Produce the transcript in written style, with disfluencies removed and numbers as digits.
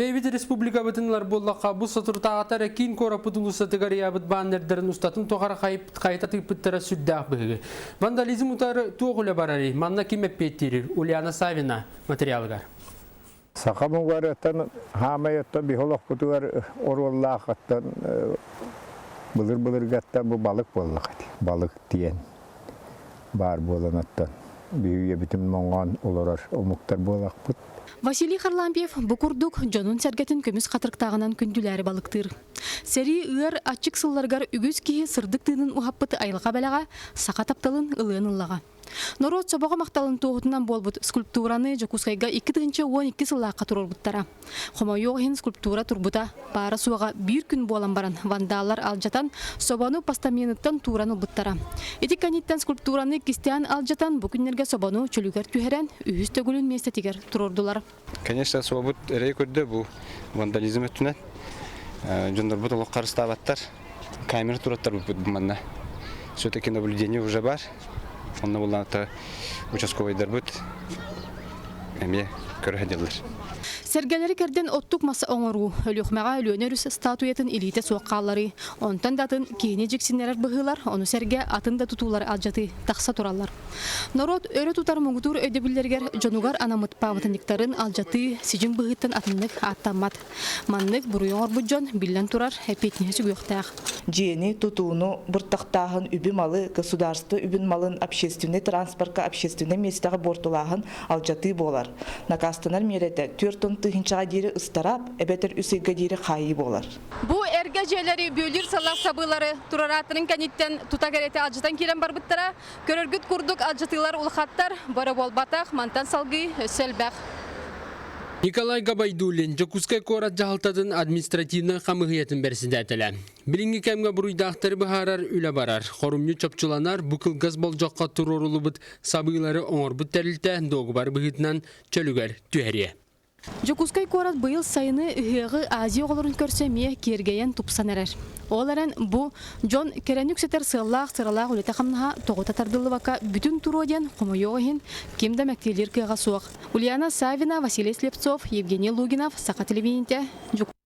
Бэйэбит республикабытын ылар буоллахха, бу соторутааҕыта эрэ киин куораппыт уулуссатыгар ыйаабыт баннердарын устатын тухары хайыта тыыппыттара сүрдээх быһыгы. Вандализм утары туох үлэ барарый? Манна ким эппиэттиирий? Ульяна Савина материалыгар. Саха муҥарыттан хаамай оттон биһи олохпутугар оруоллаах оттон былыр-былыргаттан бу балык буоллах ити. Балык диэн баар буолан оттон биһи үйэбитин моҥоон олорор омуктар буолахпыт. Василий Харлампьев бу курдук дьонун-сэргэтин көмүс хатырыктааҕынан күндүлээри балыктыыр. Сэрии ыар аччык сылларыгар үгүс киһи сырдык тыынын уһаппыт айылҕа бэлэҕэ саха тапталын ылыан ыллаҕа. Норуот собоҕо махталын туоһутунан буолбут скульптураны Дьокуускайга 2012 сыллаахха туруорбуттара. Хомойуох иһин скульптура турбута баара-суоҕа биир күн буолан баран вандаллар алдьатан, собону постаменыттан тууран ылбыттара. Ити кэнниттэн скульптураны кистээн алдьатан, бу күннэргэ собону чөлүгэр түһэрэн, үһүс төгүлүн миэстэтигэр туруордулар. Конечно, собобут эрэй көрдө бу вандализм өттүнэн. Дьоннорбут олох харыстаабаттар. Камера тураттарбыт манна. Все-таки наблюдение уже бар. Онно буллаата участковайдарбыт эмиэ көрө сылдьаллар. Сэргэлэри кэрдэн оттук мас оҥоруу, Өлүөхүмэҕэ Өлүөнэ өрүс статуятын илиитэ суох хаалларыы, онтон да атын киһини дьиксиннэрэр быһыылар, ону сэргэ атын да тутуулары алдьатыы тахса тураллар. Норуот өрө тутар муҥутуур өйдөбүллэригэр дьонугар анаммыт пааматынньыктарын алдьатыы сидьиҥ быһыыттан атыннык ааттаммат. Маннык буруйу оҥорбут дьон, биллэн турар, эппиэтинэһи сүгүөхтээх. Дьиэни тутууну быртахтааһын үбү-малы, государство үбүн малын общественнай транспорка общественнай миэстэҕэ буортулааһын алдьатыы буолар. Накаастанар миэрэтэ 40 тыһыынчаҕа диэри ыстараап эбэтэр үс ыйга диэри хаайыы буолар. Бу эргэ дьиэлэри бүөлүүр салах сабыылары турарааттарын кэнниттэн тута кэриэтэ алдьатан киирэн барбыттара. Көрөргүт курдук алдьатыылар улахаттар, бары буолбатах, мантан салгыы өссө элбэх. Николай Габайдуллин, Дьокуускай куорат дьаһалтатын административнай хамыыһыйатын бэрэссэдээтэлэ. Билиҥҥи кэмҥэ буруйдаахтары быһаарар үлэ барар. Хорумньу чопчуланар, бу кылгас болдьоххо туруоруллубут сабыылары оҥорбут тэрилтэ дуогубар быһыытынан чөлүгэр түһэриэ. Дьокуускай куорат быйыл сайыны ыһыаҕы Азия оҕолорун көрсө эмиэ киэргэйэн тупсан эрэр. Ол эрэн бу дьон кэрэни үксэтэр сыаллаах-сыралаах үлэтэ-хамнаһа тоҕута тардыллыбакка бүтүн туруо диэн хомойуох иһин ким да мэктиэлиир кыаҕа суох. Ульяна Савина, Василий Слепцов, Евгений Лугинов, Саха телевидениетэ, Дьокуускай.